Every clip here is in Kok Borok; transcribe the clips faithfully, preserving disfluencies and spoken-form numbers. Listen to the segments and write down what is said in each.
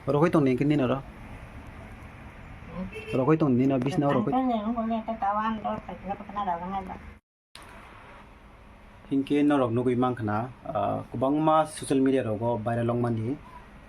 Rogwi tong ni hwnkhe nini oro. Rogwi tong nini bisna rogwi. Hinkhe norok nugwi mankha na, ah, kwbangma social media rogo viral wngmani.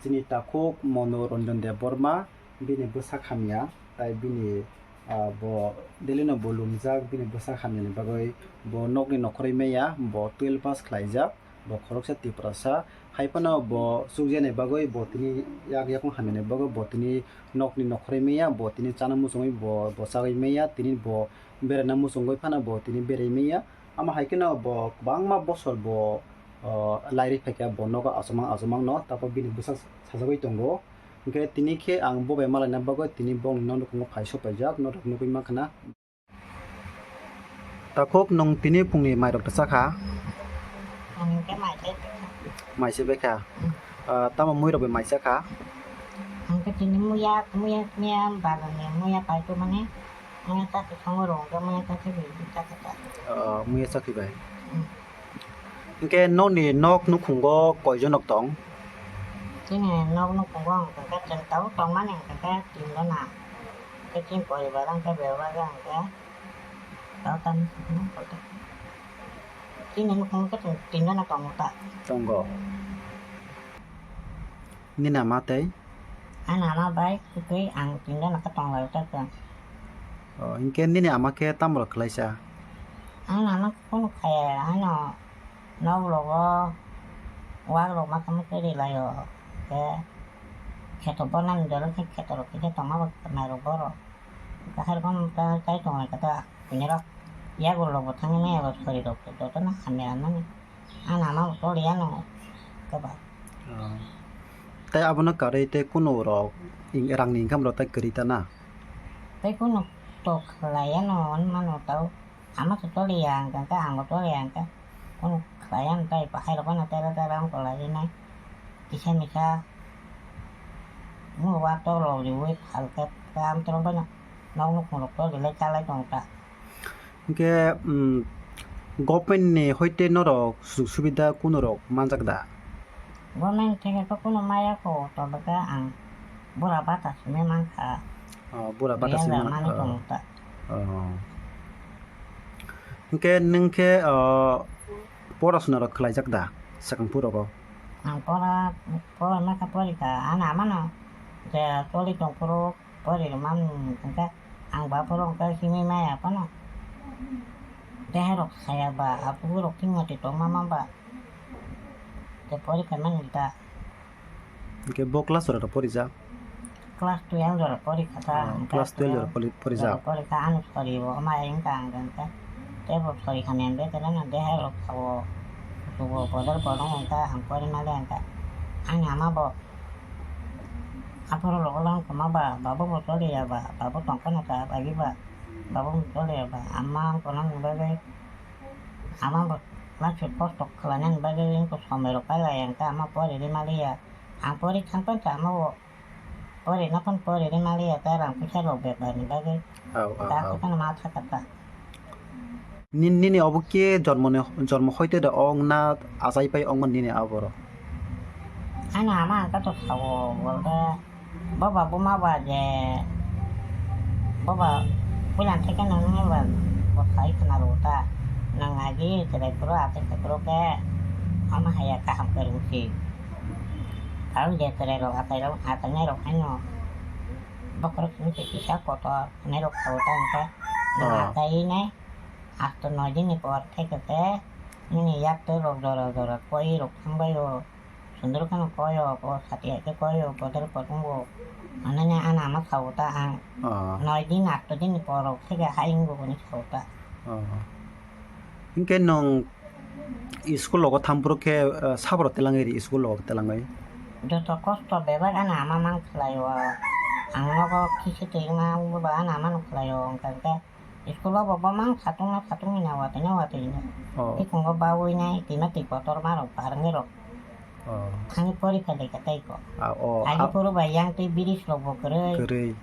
Chini takhuk Manu Ranjan Debbarma bini bwsak hamya, tai bini, ah, bo daily no bo lumjak, bini bwsak hamyani bagwi bo nokni nokhorwi maya, bo twelve pass khlaijak. Bo khoroksa Tiprasa, hai phano bo chukjaknai bagwi bo tini yak yakung hamyani bagwi bo tini nokni nokhorwi maya, bo tini chana muchungwi bo, bo chagwi maya, tini bo beraina muchungwi phano bo tini berai maya. Amo hai kheno bo kwbangma bosor bo, o, lairwi phaikha bo nogo achomang achomangno, tapo bini bwsa sajagwi tongo. Hinkhe tini khe ang bo bai malaina bagwi tini bongni nok nukhungo phai sopaijak, norok nugwi mankha na. Takhuk, nwng tini phungni mairok da chakha? Ang khe mai se bekha. Mai se bekha? Hmm. Ah, tamo muirok bai mai chakha? Ang khe tini muya, muya, muya bagan ni muya pai tu mane, muya ta khe songo rong khe muya ta khe bai chakha ta. Ah, muya chakhi bai. Hmm. Hinkhe nokni nok nukhungo koijonok tong? Chini nok nukhungo ang khe chwng tabuk tongmani ang khe tinjona. Khe chini poribar ang khe bebak ang khe tau tani chini nukhungo khe chwng tinjona tongo ta. Tongo. Nini ama tei? Ani ama bai tei ang tinjona khe tonglaio ta khe. O, hinkhe nini ama khe tamo rok khlaisa? Ani ama khe kunu khaya, ano nok logo wak rok ma khe ma khe ri laio. Khe kheto bonani jora khe kheto rok khe tongma bo nairok borok. Khe hai rok chai tonglai khe ta tini rok yago logo thangwi maya bo sori rok jotono hamya nani. Ani ama bo toliya no khe ba. O. Tei abono karwi tei kunu rok rangni income rok tei kwrwi ta na? Tei kunu to khlaiya no hwnmano tau. Ama se toliya hwnkhe, ang bo toliya hwnkhe, kunu khlaiya hwnkhe, bahai rok phano tera tera wng tonglaijak nai. Kisa misa, mungbo tolok riui phalkhe, tei amtwrwng phano nok nukhung rok tolilai chalai tongo ta. Hinkhe, um, government ni hoite norok sujug subida kunu rok manjak da? Government theke khe kunu maya kho, tobokhe ang bura bata simi mankha. Oh, bura bata simi mankha. Manwi tongo ta. Oh. Hinkhe nwng khe, oh, porasuna rok khlaijak da swkang phuru rogo? Ang pora, pora makha porikha, ani amano je toli tongphuru pori rwmani hwnkhe ang ba phuru hwnkhe simi maya phano. Deha rok saya ba, aphuru rok thik mati tongma ma ba. Tei porikha mani ta. Hingke bo class ora rok porijak? Class twelve ora porikha ta. Oh, class twelve ora pori-, porijak. Porikha, ano sori bo, ma engka ang dengke. Tei bo sori kha mem be tela na de hai rok sao. Subo bodol bodong engka ang pori ma le engka. Ani ama bo. Aphuru logo lang koma ba, babo bo toli ya ba, babo tongka na ta, bagi ba. Babo bo toli ya ba, ama ang kono ni bagwi. Ama bo ma se kosto khlainani bagwi wngkha somoi rok pailai ang khe ama pori rwmaliya. Ang pori thang pansa ama bo pori no phano pori rwmaliya tei rang puisa rok bebak ni bagwi. Au, au, da au. Khe phano ma thaka ta. Ni-, nini obo khe jormo ni, jormo hoite da ong na achai pai ongmani nini abo rok? Ani ama ang khe to sao bo khe. Boba buma ba je, boba puila theke nang nang ba bo sai khna ro ta. Nang agi tere kuro ate kuro ke ama haya kaham ke rusi. Karon je tere ro atai ro atai nai ro khaino. Bokrok sini se kisa kotor nai ro khao ta nang ka. Nang atai nai asto noi din ni por theke te nini yak to rok jora jora koi rok thang bai o. Sundro kheno koyo, bo sati hai khe koyo, bodol kotongo. Manane ana ma sao ta ang. Ah. Noi din, aat din ni borok theke hai wngbo hwnwi sao ta. Ah. Hinkhe nwng school logo thampro khe, ah, sabro telangwi ri school logo telangwi? Joto kosto bebak ana ama mang khlaio. Ang nogo khisi twi ma wngbo ba ana mano khlaio, hwnkha khe School o bo bwmang satung no satung hwnwi na watwi no watwi hwnwi. Oh. Bikhungo baui nai twima twi kotor ma rok barwngwi rok. Oh. Thangwi pori phai lai kha tei ko. Ah, oh, agi ah. Phuru bai yang twi bridge rok bo kwrwi. Kwrwi.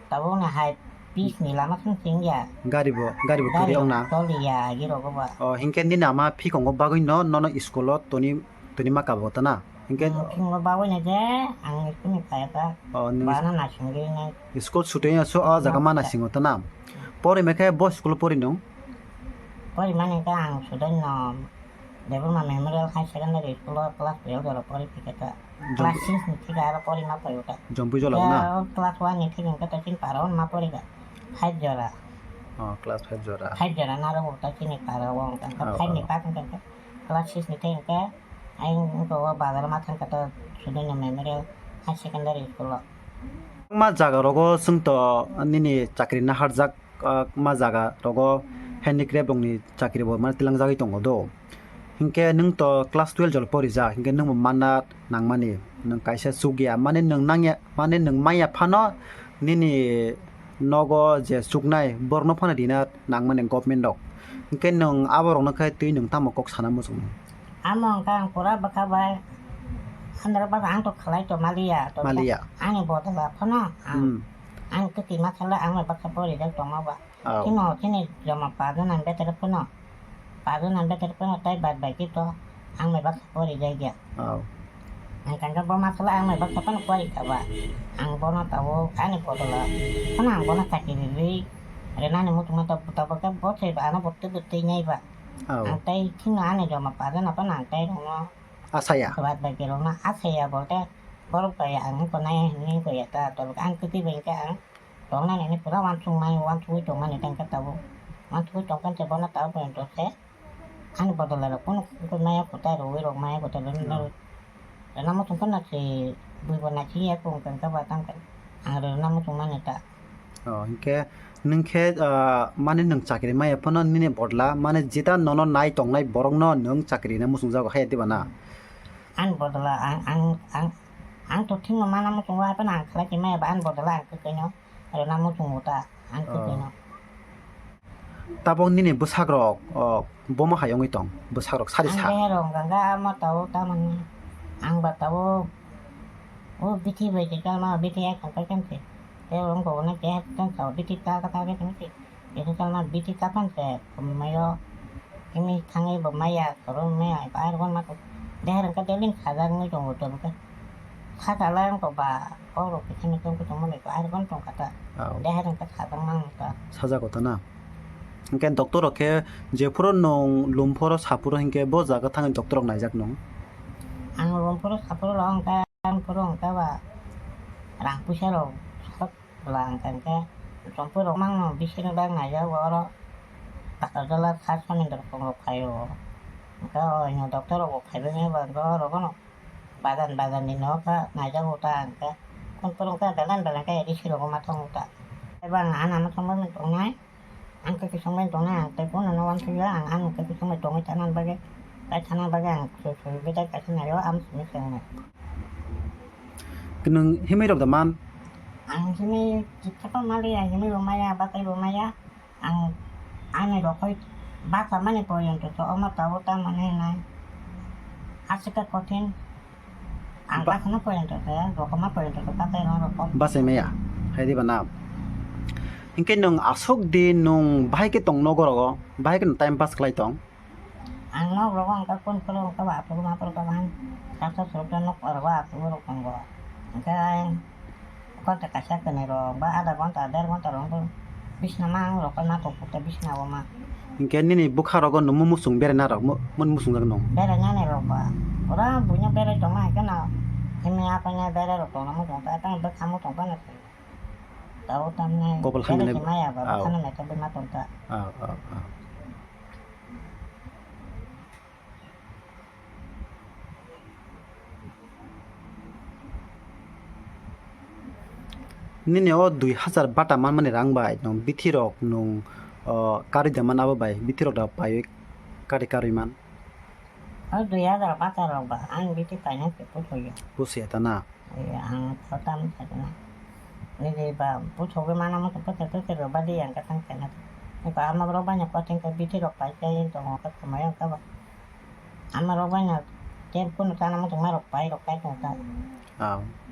Tabuk no hai pitch ni lama thang sing ya. Gari bo, gari bo kwrwi ong na. Gari rok toli ya agi rogo ba. Oh, hinkhe nini ama phikongo bagwi no, nono school o toni, toni ma kabo ta na? Hinkhe ang thwngwi bawi nai je, ang school ni phai kha. Oh, nwng bana naisingwi nai. School sutwi ya so, o jaga ma naisingo ta na? Pori me khe bo school pori nung? Pori mani khe ang student no Debbarma Memorial High Secondary School o class twelve jora pori phikha ta. Jom- Class six ni thik aro pori ma phaio ta. Jompui jola na? Class one ni thik hwnkhe ta chini para o ma pori kha. Five jora. Oh, class five jora. Five jora na ro ta chini para o wng kha. Oh, five ni oh. Pass hwnkhe class six ni thik hwnkhe Ayang wngkha o bazar ma thangkha to Sudhir Memorial High Secondary School o. Ma jaga rogo chwng to nini chakri naharjak, ah, ma jaga rogo handicraft rokni chakri bo mane tilangjagwi tongo do. Hinkhe nwng to class twelve jora porijak, hinkhe nwng bo manna nangmani, nwng kaisa chukya, mane nwng nangya, mane nwng manya phano nini nogo je chuknai borokno phano rina nangmani government rok. Hinkhe nwng aborokno khe twi nwng tamo kok sana muchungo? Amo wngkha ang pura bwkha bai. Andro baba ang to khlai to maliya, to maliya. Ani bodol phano ang, hmm, ang kwtwi ma khala ang bai bwkha bo rijak tongma ba. Oh. Chini, chini joma pajon ang betere phano. Pajon ang betere phano tai bad bai kito ang bai bwkha bo rijak ya. Oh. Ang kangka bo ma khala ang bai bwkha phano koi ka ba. Ang bono tabo ani bodol phano ang bono chakiri ri. Renani muchungma to, to bwkha bo se ba ano bo twi bo twi nai ba. Oh. Ang tai chini ani joma pajon phano ang tai rongno. Asaya. Bad bai birokno asaya bolte borok bai ang wngkha nai hinwi wngkha ya ta tolok ang kwtwi bai khe ang tongnani hinwi pura uansuknai uansugwi tongmani tangkhe tabuk uansugwi tongkhe bono tabuk bai tongkhe ani bodol rok phano wngkha nai ya kwtai rwui rok maya kwtai rwui rok rwna muchungkhe nasi bui bo nasi ya wngkha ba tangkhe ang rwna muchungmani ta. Oh, hinkhe nwng khe, ah, mane nwng chakri maya phano nini bodla, mane jeta nono nai tongnai borokno nwng chakri rina muchungjago, haiya diba na? Ani bodla ang, ang, ang, ang to thwngno mana muchungo, hai phano ang khlai khe maya ba ani bodla ang kwkwi no rwna muchungo ta, ang kwkwi no. Oh. Tabok nini bwsak rok, oh, bomo hai wngwi tong, bwsak rok sari sa. Ang rok ganga ama tao tamani, ang ba tao, o bithi bai khe kalma, bithi ek khe kalkam se. Tei wng bo hwnwi keha tong sao, bithi ta kha ta khe tong se. Bithi kalma, bithi kaphang se, mayo, kimi thangwi bo maya, khoro maya, bai rwkon ma kok. Deher wngkha deling sajak wngwi tongo, tei bwkhe. Kha chala wngkha ba, kok rok kisa ni tong khe tongmani, bai rwkon tong kha ta. Au. Deher wngkha sajak mang ta. Sajak o ta na? Hwnkhe doctor rok khe jephuru nwng Lumphoro, Saphoro hinkhe bo jaga thangwi doctor rok naijak nwng? Ang Lumphoro, Saphoro rok wngkha, ang phuru wngkha ba rang puisa rok. Bwla hwnkha hwnkhe Chompuirok mangno bisini bag naijago oro Takarjala kha Sonindra Pong rok phaio. Hwnkhe o doctor rok bo phaibai manya ba hwnkhe oro bono bagan bagan ni no kha naijago ta hwnkhe. Chompuirok khe belai belai khe risi rogo ma tongo ta. Eba ang ano thangbai tongnai. Ang khe kisong bai tongnai, ang tei bono no uansukya, ang ano khe kisong bai tongwi thangna bagwi, tai thangna bagwi ang sui sui bedai kaisa naio, ang simi se hwnwi. Nwng himwi rok da man? Ang himwi kitsa ko maliya, himwi bo maya, batai bo maya. Ang ani rokoi basa mani poyonto to omo tabo ta mani nai. Aswk khe kothin. Ang ba- bakheno poyonto khe, rokoma poyonto khe, batai rok rok. Basai maya, hai diba na? Hinkhe nwng aswk di nwng bahai khe tong nogo rogo, bahai khe nwng time pass khlai tong? Ang nok rogo hwnkhe kun phuru hwnkhe ba aphuru maphuru khe bahai, sasa suruksa nok rogo aphuru rok tongo. Hwnkhe Konta kaisa kwnwi rok ba adha ghonta, der ghonta rok wngkha bisna ma ang rok na kok kok bisna o ma. Hinkhe nini bwkha rogo nwng muchung berai na rok, mun muchung jak nung. Berai nani rok ba. Ora buino berai tong ma hai kheno. Himya kanya berai rok tong na muchung ta tang bwkha muchung phano. Tao tamne. Kopol hamya berai nai. Maya ba bwkha no naitha bwma tong ta. Aw, aw, aw. Nini o dui hazar bata manmani rang bai nwng bithi rok nwng, o, karwi da man abo bai bithi rok da paiwi karwi karwi man. O dui hazar bata rok ba ang bithi paina se puthokya. Puthokya ta na? Iya, ang khotam sakna. Nini ba puthogwi mana muchung puthok puthok rok badi ang katang sakna. Ba ama rok banya koting ka bithi rok pai kai tongo ka khumai ang ka ba. Ama rok bai no tei kunu chana muchung ma rok pai rok kai tong ta. Aw.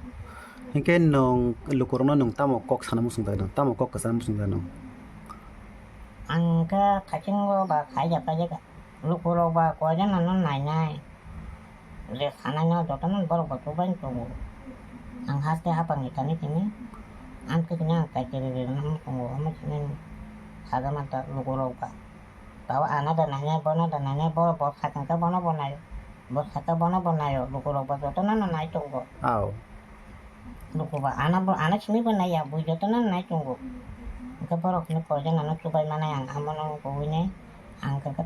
Hinkhe nwng lukurokno nwng tamo kok sana muchung jak nwng? Tamo kok kwchana muchung jak nwng? Ang khe thaiching rok ba khai ya pai jak lukurok ba koi jana no nai nai. Je sanai no jotono borok bo chubai tongo. Ang haste hapang ni thani simi ang khe simi ang kai kiri ri nang tongo, omo simi saja manta luku rok ba. Tao ano da nainai, bono da nainai, bo, bo sakang khe bono bo naio, bo sakha bono bo naio, luku rok bo jotono no nai tongo. Aw. Luku ba ano bo, ano simi bo naiya, bui jotono no nai tongo. Hwnkhe borok hwnwi koijaknano chubai manai ang, amono wngkha hwnwi ang khe.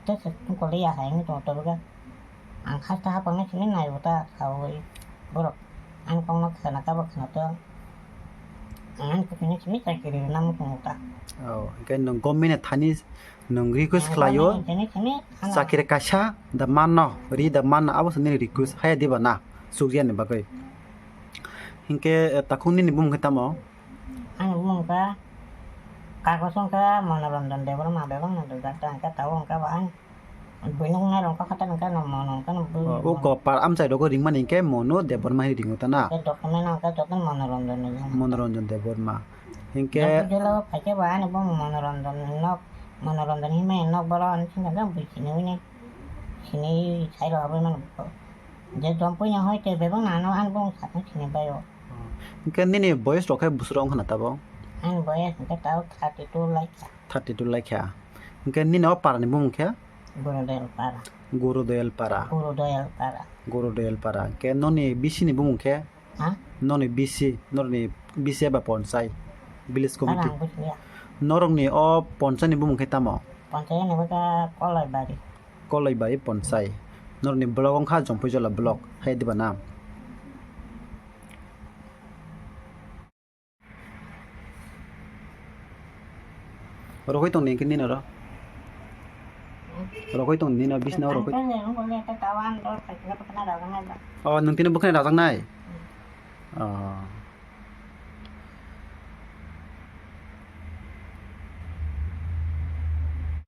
Tei se tungkol ya hai wngwi tongo tabuk. Ang haste hapang no simi naibo ta saui borok. Ang kok no khna kabo khna to. Ang ani kuchung no simi chakiri rwna muchungo ta. Oh, hwnkhe nwng government ni thani nwng request khlaio. Government ni thani simi ano. Chakiri kaisa da manno, ri da manno, abo se nini request haya diba na, sukya ni bagwi. Hwnkhe, eh, takhuk nini bumung khe tamo? Ani bumung khe Kagos wngkha Monoranjan Debbarma bebak no dojak ta hwnkhe tabuk wngkha bo ang buino wngnai rok wngkha khatar wngkha no mono wngkha no bui. O, o kopar amchai rogo ringmani hwnkhe Mono Debbarma hai ringo ta na? Hwnkhe document wngkha joto Monoranjan ni wngkha. Monoranjan Debbarma. Hwnkhe jelo phaikhe bo ani bumung Monoranjan ni nok, Monoranjan hinmani nok borok ani singkha bui sini wini sini sai rok aboni mano. Je jompui no hoi te bebak no ano ani bumung sakno sini bai o. Hwnkhe nini boyes rok khe bwswk rok wngkha na tabuk? Ani boyes hwnkhe tabuk thirty two laikha. Thirty two laikha. Hwnkhe nini o para ni bumung khe? Gurudel para. Gurudel para. Gurudel para. Gurudel para. Hwnkhe noni bisi ni bumung khe? Ha? Noni bisi, noni bisi eba ponchai, village committee. Para ang bujiya. Norokni o ponchai ni bumung khe tamo? Ponchai ni bwkha Kolaibari. Kolaibari ponchai. Norokni block wngkha Jompuijola block, hai diba na? Rogwi tong ni hwnkhe nini oro? Rogwi tong nini bisna rogwi? Oh, nwng tini bwkhani rajaknai? Oh.